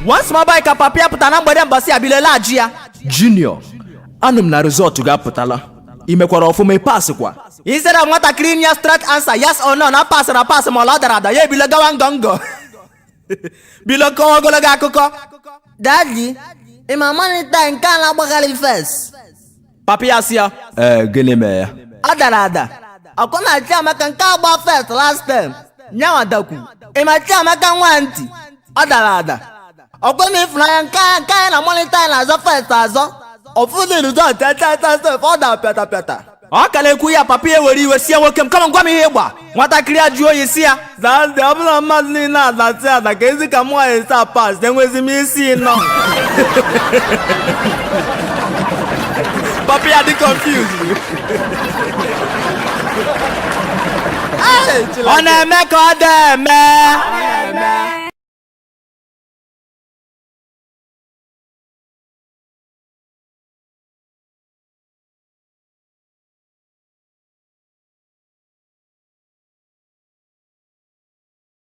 One small boy ka papa ya pụtara na mgbede mbọsị abilele ajụ ya. Junior, anụ m na result gị apụtala. Ị mekwara ọfụma, ị pass kwa? Instead of nwatakịrị nye straight answer, yes or no, na pasịrị apasị ma ọ dara ada, ya ebilo gawa ngọ ngọ, bilo kọọ ogologo akụkọ. Daddy, ị ma monitor nke a na-agbagharị first? Papa ya sị ya, Ee, gịnị mee ya? Ọ dara ada. Ọkwa na Chiamaka nke agba first last term. Nyanwa dakwu. Ị ma Chiamaka nwa ntị? Ọ dara ada. Ọkwa na Ịfụnanya nke anyị na monitor anyị na-azọ first azọ. Ọfụdụ result tetetete, ọ da pịata pịata. Ọ ka na-ekwu ya, papa ya were iwe sie, "Nwoke m, kama gwa m ihe ịgba." Nwatakịrị ajụ oyi si ya, "Daddy, ọ bụla mmadụ niile adasị ada, ka ezi ka m nwaanyị si pass, enwezi m isi nọ." Papa ya dị confused. Ọ na-eme ka ọ dị eme.